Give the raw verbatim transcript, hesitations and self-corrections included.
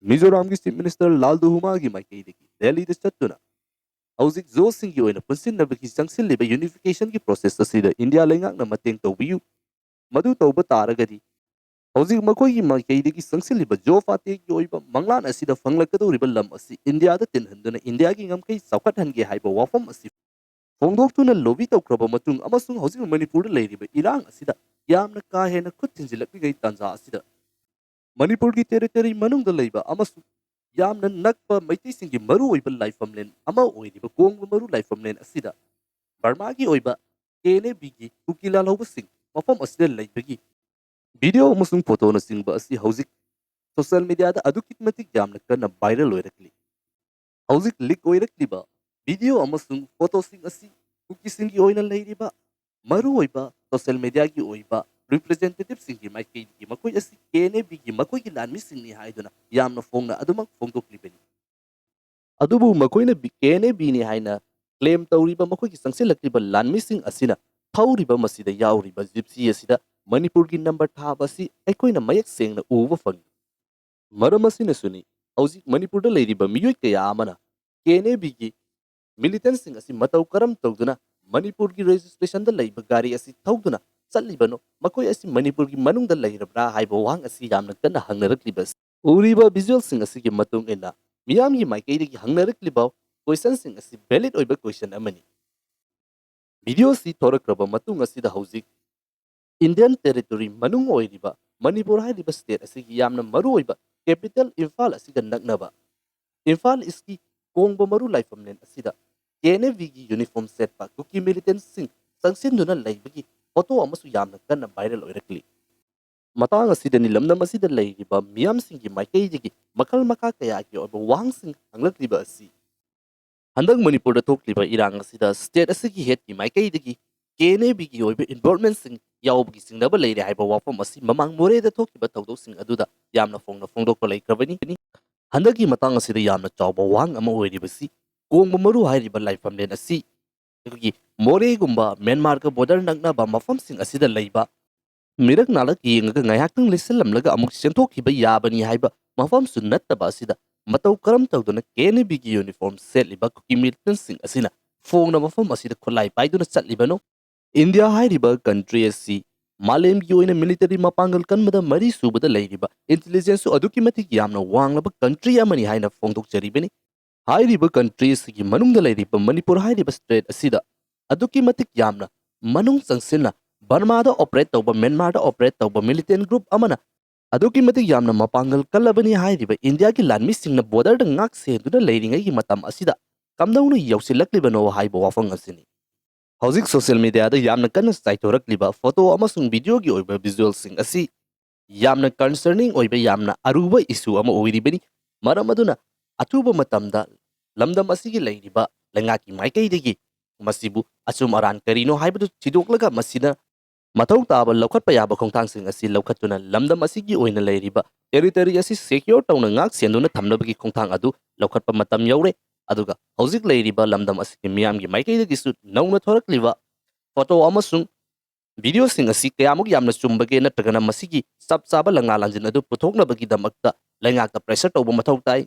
ꯃꯤꯖꯣꯔꯥꯝꯒꯤ Chief Minister ꯂꯥꯜ ꯗꯨꯍꯨꯃꯥꯒꯤ ꯃꯥꯏꯀꯩꯗꯒꯤ ꯗꯦꯜꯂꯤꯗ ꯆꯠꯇꯨꯅ ꯍꯧꯖꯤꯛ ꯖꯣꯁꯤꯡꯒꯤ ꯑꯣꯏꯅ ꯄꯨꯟꯁꯤꯟꯅꯕꯒꯤ ꯆꯪꯁꯤꯜꯂꯤꯕ unification ꯒꯤ process ꯑꯁꯤꯗ ꯏꯟꯗꯤꯌꯥ ꯂꯩꯉꯥꯛꯅ ꯃꯇꯦꯡ ꯇꯧꯕꯤꯌꯨ, ꯃꯗꯨ ꯇꯧꯕ ꯇꯥꯔꯒꯗꯤ ꯍꯧꯖꯤꯛ ꯃꯈꯣꯏꯒꯤ ꯃꯥꯏꯀꯩꯗꯒꯤ ꯆꯪꯁꯤꯜꯂꯤꯕ ꯖꯣ ꯐꯥꯇꯦꯒꯤ ꯑꯣꯏꯕ ꯃꯪꯂꯥꯟ ꯑꯁꯤꯗ ꯐꯪꯂꯛꯀꯗꯧꯔꯤꯕ ꯂꯝ ꯑꯁꯤ ꯏꯟꯗꯤꯌꯥꯗ ꯇꯤꯟꯍꯟꯗꯨꯅ ꯏꯟꯗꯤꯌꯥꯒꯤ ꯉꯝꯈꯩ ꯆꯥꯎꯈꯠꯍꯟꯒꯦ ꯍꯥꯏꯕ ꯋꯥꯐꯝ ꯑꯁꯤ ꯐꯣꯡꯗꯣꯛꯇꯨꯅ lobby ꯇꯧꯈ꯭ꯔꯕ ꯃꯇꯨꯡ ꯑꯃꯁꯨꯡ ꯍꯧꯖꯤꯛ ꯃꯅꯤꯄꯨꯔꯗ ꯂꯩꯔꯤꯕ ꯏꯔꯥꯡ ꯑꯁꯤꯗ ꯌꯥꯝꯅ ꯀꯥ ꯍꯦꯟꯅ ꯈꯨꯠ ꯊꯤꯟꯖꯤꯜꯂꯛꯂꯤꯉꯩ ꯇꯥꯟꯖꯥ ꯑꯁꯤꯗ ꯃꯅꯤꯄꯨꯔꯒꯤ territory ꯃꯅꯨꯡꯗ ꯂꯩꯕ ꯑꯃꯁꯨꯡ ꯌꯥꯝꯅ ꯅꯛꯄ ꯃꯩꯇꯩꯁꯤꯡꯒꯤ ꯃꯔꯨꯑꯣꯏꯕ ꯂꯥꯏꯐꯝꯂꯦꯟ ꯑꯃ ꯑꯣꯏꯔꯤꯕ ꯀꯣꯡꯕ ꯃꯔꯨ ꯂꯥꯏꯐꯝꯂꯦꯟ ꯑꯁꯤꯗ ꯕꯔꯃꯥꯒꯤ ꯑꯣꯏꯕ K N A B ꯒꯤ ꯀꯨꯀꯤ ꯂꯥꯜꯍꯧꯕꯁꯤꯡ ꯃꯐꯝ ꯑꯁꯤꯗ ꯂꯩꯕꯒꯤ video ꯑꯃꯁꯨꯡ photo ꯅꯆꯤꯡꯕ ꯑꯁꯤ ꯍꯧꯖꯤꯛ social media ꯗ ꯑꯗꯨꯛꯀꯤ ꯃꯇꯤꯛ ꯌꯥꯝꯅ ꯀꯟꯅ viral ꯑꯣꯏꯔꯛꯂꯤ꯫ ꯍꯧꯖꯤꯛ leak ꯑꯣꯏꯔꯛꯂꯤꯕ video ꯑꯃꯁꯨꯡ photo ꯁꯤꯡ ꯑꯁꯤ ꯀꯨꯀꯤꯁꯤꯡꯒꯤ ꯑꯣꯏꯅ ꯂꯩꯔꯤꯕ ꯃꯔꯨꯑꯣꯏꯕ social media ꯒꯤ ꯑꯣꯏꯕ representative ꯁꯤꯡꯒꯤ ꯃꯥꯏꯀꯩꯗꯒꯤ ꯃꯈꯣꯏ ꯑꯁꯤ K N A B ꯒꯤ ꯃꯈꯣꯏꯒꯤ ꯂꯥꯟꯃꯤꯁꯤꯡꯅꯤ ꯍꯥꯏꯗꯨꯅ ꯌꯥꯝꯅ ꯐꯣꯡꯅ ꯑꯗꯨꯃꯛ ꯐꯣꯡꯗꯣꯛꯂꯤꯕꯅꯤ꯫ ꯑꯗꯨꯕꯨ ꯃꯈꯣꯏꯅ B-, K N A B ꯅꯤ ꯍꯥꯏꯅ claim ꯇꯧꯔꯤꯕ ꯃꯈꯣꯏꯒꯤ ꯆꯪꯁꯤꯜꯂꯛꯂꯤꯕ ꯂꯥꯟꯃꯤꯁꯤꯡ ꯑꯁꯤꯅ ꯊꯧꯔꯤꯕ ꯃꯁꯤꯗ ꯌꯥꯎꯔꯤꯕ ꯖꯤꯞꯁꯤ ꯑꯁꯤꯗ ꯃꯅꯤꯄꯨꯔꯒꯤ number ꯊꯥꯕ ꯑꯁꯤ ꯑꯩꯈꯣꯏꯅ ꯃꯌꯦꯛ ꯁꯦꯡꯅ ꯎꯕ ꯐꯪꯏ꯫ ꯃꯔꯝ ꯑꯁꯤꯅꯁꯨꯅꯤ ꯍꯧꯖꯤꯛ ꯃꯅꯤꯄꯨꯔꯗ ꯂꯩꯔꯤꯕ ꯃꯤꯑꯣꯏ ꯀꯌꯥ ꯑꯃꯅ K N A B ꯒꯤ militant ꯁꯤꯡ ꯑꯁꯤ ꯃꯇꯧ ꯀꯔꯝ ꯇꯧꯗꯨꯅ ꯃꯅꯤꯄꯨꯔꯒꯤ registration ꯗ ꯂꯩꯕ ꯒꯥꯔꯤ ꯑꯁꯤ ꯊꯧꯗꯨꯅ ꯆꯠꯂꯤꯕꯅꯣ, ꯃꯈꯣꯏ ꯑꯁꯤ ꯃꯅꯤꯄꯨꯔꯒꯤ ꯃꯅꯨꯡꯗ ꯂꯩꯔꯕ꯭ꯔꯥ ꯍꯥꯏꯕ ꯋꯥꯍꯪ ꯑꯁꯤ ꯌꯥꯝꯅ ꯀꯟꯅ ꯍꯪꯅꯔꯛꯂꯤꯕ ꯑꯁꯤ꯫ ꯎꯔꯤꯕ visual ꯁꯤꯡ ꯑꯁꯤꯒꯤ ꯃꯇꯨꯡ ꯏꯟꯅ ꯃꯤꯌꯥꯝꯒꯤ ꯃꯥꯏꯀꯩꯗꯒꯤ ꯍꯪꯅꯔꯛꯂꯤꯕ question ꯁꯤꯡ ꯑꯁꯤ valid ꯑꯣꯏꯕ question ꯑꯃꯅꯤ꯫ Video ꯑꯁꯤ ꯊꯣꯔꯛꯈ꯭ꯔꯕ ꯃꯇꯨꯡ ꯑꯁꯤꯗ ꯍꯧꯖꯤꯛ Indian territory ꯃꯅꯨꯡ ꯑꯣꯏꯔꯤꯕ ꯃꯅꯤꯄꯨꯔ ꯍꯥꯏꯔꯤꯕ state ꯑꯁꯤꯒꯤ ꯌꯥꯝꯅ ꯃꯔꯨꯑꯣꯏꯕ capital ꯏꯝꯐꯥꯜ ꯑꯁꯤꯒ ꯅꯛꯅꯕ ꯏꯝꯐꯥꯜ East ꯀꯤ ꯀꯣꯡꯕ ꯃꯔꯨ ꯂꯥꯏꯐꯝꯂꯦꯟ ꯑꯁꯤꯗ K N A B ꯒꯤ uniform ꯁꯦꯠꯄ ꯀꯨꯀꯤ militant ꯁꯤꯡ ꯆꯪꯁꯤꯟꯗꯨꯅ ꯂꯩꯕꯒꯤ photo ꯑꯃꯁꯨ ꯌꯥꯝꯅ ꯀꯟꯅ viral ꯑꯣꯏꯔꯛꯂꯤ꯫ ꯃꯇꯥꯡ ꯑꯁꯤꯗ ꯅꯤꯂꯝꯗꯝ ꯑꯁꯤꯗ ꯂꯩꯔꯤꯕ ꯃꯤꯌꯥꯝꯁꯤꯡꯒꯤ ꯃꯥꯏꯀꯩꯗꯒꯤ ꯃꯈꯜ ꯃꯈꯥ ꯀꯌꯥꯒꯤ ꯑꯣꯏꯕ ꯋꯥꯍꯪꯁꯤꯡ ꯍꯪꯂꯛꯂꯤꯕ ꯑꯁꯤ ꯍꯟꯗꯛ ꯃꯅꯤꯄꯨꯔꯗ ꯊꯣꯛꯂꯤꯕ ꯏꯔꯥꯡ ꯑꯁꯤꯗ state ꯑꯁꯤꯒꯤ head ꯀꯤ ꯃꯥꯏꯀꯩꯗꯒꯤ K N A B ꯒꯤ ꯑꯣꯏꯕ involvement ꯁꯤꯡ ꯌꯥꯎꯕꯒꯤ ꯆꯤꯡꯅꯕ ꯂꯩꯔꯦ ꯍꯥꯏꯕ ꯋꯥꯐꯝ ꯑꯁꯤ ꯃꯃꯥꯡ ꯃꯣꯔꯦꯗ ꯊꯣꯛꯈꯤꯕ ꯊꯧꯗꯣꯛꯁꯤꯡ ꯑꯗꯨꯗ ꯌꯥꯝꯅ ꯐꯣꯡꯅ ꯐꯣꯡꯗꯣꯛꯄ ꯂꯩꯈ꯭ꯔꯕꯅꯤ꯫ ꯍꯟꯗꯛꯀꯤ ꯃꯇꯥꯡ ꯑꯁꯤꯗ ꯌꯥꯝꯅ ꯆꯥꯎꯕ ꯋꯥꯍꯪ ꯑꯃ ꯑꯣꯏꯔꯤꯕꯁꯤ ꯀꯣꯡꯕ ꯃꯔꯨ ꯍꯥꯏꯔꯤꯕ ꯂꯥꯏꯐꯝꯂꯦꯟ ꯑꯁꯤ ꯑꯩꯈꯣꯏꯒꯤ ꯃꯣꯔꯦꯒꯨꯝꯕ ꯃ꯭ꯌꯥꯟꯃꯥꯔꯒ border ꯅꯛꯅꯕ ꯃꯐꯝꯁꯤꯡ ꯑꯁꯤꯗ ꯂꯩꯕ ꯃꯤꯔꯛ ꯅꯥꯔꯛ ꯌꯦꯡꯉꯒ ꯉꯥꯏꯍꯥꯛꯇꯪ ꯂꯩꯁꯜꯂꯝꯂꯒ ꯑꯃꯨꯛ ꯆꯦꯟꯊꯣꯛꯈꯤꯕ ꯌꯥꯕꯅꯤ ꯍꯥꯏꯕ ꯃꯐꯝꯁꯨ ꯅꯠꯇꯕ ꯑꯁꯤꯗ ꯃꯇꯧ ꯀꯔꯝ ꯇꯧꯗꯨꯅ ꯀꯦ ꯑꯦꯟ ꯑꯦ ꯕꯤꯒꯤ ꯌꯨꯅꯤꯐꯣꯔꯝ ꯁꯦꯠꯂꯤꯕ ꯀꯨꯀꯤ ꯃꯤꯂꯤꯇꯦꯟꯁꯤꯡ ꯑꯁꯤꯅ ꯐꯣꯡꯅ ꯃꯐꯝ ꯑꯁꯤꯗ ꯈꯨꯠꯂꯥꯏ ꯄꯥꯏꯗꯨꯅ ꯆꯠꯂꯤꯕꯅꯣ? ꯏꯟꯗꯤꯌꯥ ꯍꯥꯏꯔꯤꯕ ꯀꯟꯇ꯭ꯔꯤ ꯑꯁꯤ ꯃꯥꯂꯦꯝꯒꯤ ꯑꯣꯏꯅ ꯃꯤꯂꯤꯇꯔꯤ ꯃꯄꯥꯡꯒꯜ ꯀꯟꯕꯗ ꯃꯔꯤ ꯁꯨꯕꯗ ꯂꯩꯔꯤꯕ, ꯏꯟꯇꯦꯂꯤꯖꯦꯟꯁꯁꯨ ꯑꯗꯨꯛꯀꯤ ꯃꯇꯤꯛ ꯌꯥꯝꯅ ꯋꯥꯡꯂꯕ ꯀꯟꯇ꯭ꯔꯤ ꯑꯃꯅꯤ ꯍꯥꯏꯅ ꯐꯣꯡꯗꯣꯛꯆꯔꯤꯕꯅꯤ꯫ ꯍꯥꯏꯔꯤꯕ ꯀꯟꯇ꯭ꯔꯤ ꯑꯁꯤꯒꯤ ꯃꯅꯨꯡꯗ ꯂꯩꯔꯤꯕ ꯃꯅꯤꯄꯨꯔ ꯍꯥꯏꯔꯤꯕ ꯁ꯭ꯇꯦꯠ ꯑꯁꯤꯗ ꯑꯗꯨꯛꯀꯤ ꯃꯇꯤꯛ ꯌꯥꯝꯅ ꯃꯅꯨꯡ ꯆꯪꯁꯤꯟꯅ ꯕꯔꯃꯥꯗ ꯑꯣꯄꯔꯦꯠ ꯇꯧꯕ, ꯃ꯭ꯌꯥꯟꯃꯥꯔꯗ ꯑꯣꯄꯔꯦꯠ ꯇꯧꯕ ꯃꯤꯂꯤꯇꯦꯟ ꯒ꯭ꯔꯨꯞ ꯑꯃꯅ ꯑꯗꯨꯛꯀꯤ ꯃꯇꯤꯛ ꯌꯥꯝꯅ ꯃꯄꯥꯡꯒꯜ ꯀꯜꯂꯕꯅꯤ ꯍꯥꯏꯔꯤꯕ ꯏꯟꯗꯤꯌꯥꯒꯤ ꯂꯥꯟꯃꯤꯁꯤꯡꯅ ꯕꯣꯔꯗꯔꯗ ꯉꯥꯛ ꯁꯦꯟꯗꯨꯅ ꯂꯩꯔꯤꯉꯩꯒꯤ ꯃꯇꯝ ꯑꯁꯤꯗ ꯀꯝꯗꯧꯅ ꯌꯧꯁꯤꯜꯂꯛꯂꯤꯕꯅꯣ ꯍꯥꯏꯕ ꯋꯥꯐꯝ ꯑꯁꯤꯅꯤ꯫ ꯍꯧꯖꯤꯛ ꯁꯣꯁꯤꯌꯦꯜ ꯃꯤꯗꯤꯌꯥꯗ ꯌꯥꯝꯅ ꯀꯟꯅ ꯆꯥꯏꯊꯣꯔꯛꯂꯤꯕ ꯐꯣꯇꯣ ꯑꯃꯁꯨꯡ ꯚꯤꯗꯤꯑꯣꯒꯤ ꯑꯣꯏꯕ ꯚꯤꯖꯨꯋꯦꯜꯁꯤꯡ ꯑꯁꯤ ꯌꯥꯝꯅ ꯀꯟꯁꯔꯅꯤꯡ ꯑꯣꯏꯕ, ꯌꯥꯝꯅ ꯑꯔꯨꯕ ꯏꯁꯨ ꯑꯃ ꯑꯣꯏꯔꯤꯕꯅꯤ꯫ ꯃꯔꯝ ꯑꯗꯨꯅ ꯑꯊꯨꯕ ꯃꯇꯝꯗ ꯂꯝꯗꯝ ꯑꯁꯤꯒꯤ ꯂꯩꯔꯤꯕ ꯂꯩꯉꯥꯛꯀꯤ ꯃꯥꯏꯀꯩꯗꯒꯤ ꯃꯁꯤꯕꯨ ꯑꯆꯨꯝ ꯑꯔꯥꯟ ꯀꯔꯤꯅꯣ ꯍꯥꯏꯕꯗꯨ ꯊꯤꯗꯣꯛꯂꯒ ꯃꯁꯤꯗ ꯃꯊꯧ ꯇꯥꯕ ꯂꯧꯈꯠꯄ ꯌꯥꯕ ꯈꯣꯡꯊꯥꯡꯁꯤꯡ ꯑꯁꯤ ꯂꯧꯈꯠꯇꯨꯅ ꯂꯝꯗꯝ ꯑꯁꯤꯒꯤ ꯑꯣꯏꯅ ꯂꯩꯔꯤꯕ ꯇꯦꯔꯤꯇꯣꯔꯤ ꯑꯁꯤ ꯁꯦꯀ꯭ꯌꯣꯔ ꯇꯧꯅ ꯉꯥꯛ ꯁꯦꯟꯗꯨꯅ ꯊꯝꯅꯕꯒꯤ ꯈꯣꯡꯊꯥꯡ ꯑꯗꯨ ꯂꯧꯈꯠꯄ ꯃꯇꯝ ꯌꯧꯔꯦ꯫ ꯑꯗꯨꯒ ꯍꯧꯖꯤꯛ ꯂꯩꯔꯤꯕ ꯂꯝꯗꯝ ꯑꯁꯤꯒꯤ ꯃꯤꯌꯥꯝꯒꯤ ꯃꯥꯏꯀꯩꯗꯒꯤꯁꯨ ꯅꯧꯅ ꯊꯣꯔꯛꯂꯤꯕ ꯐꯣꯇꯣ ꯑꯃꯁꯨꯡ ꯚꯤꯗꯤꯑꯣꯁꯤꯡ ꯑꯁꯤ ꯀꯌꯥꯃꯨꯛ ꯌꯥꯝꯅ ꯆꯨꯝꯕꯒꯦ ꯅꯠꯇ꯭ꯔꯒꯅ ꯃꯁꯤꯒꯤ ꯆꯞ ꯆꯥꯕ ꯂꯪꯂꯥ ꯂꯥꯟꯖꯤꯟ ꯑꯗꯨ ꯄꯨꯊꯣꯛꯅꯕꯒꯤꯗꯃꯛꯇ ꯂꯩꯉꯥꯛꯇ ꯄ꯭ꯔꯦꯁꯔ ꯇꯧꯕ ꯃꯊꯧ ꯇꯥꯏ꯫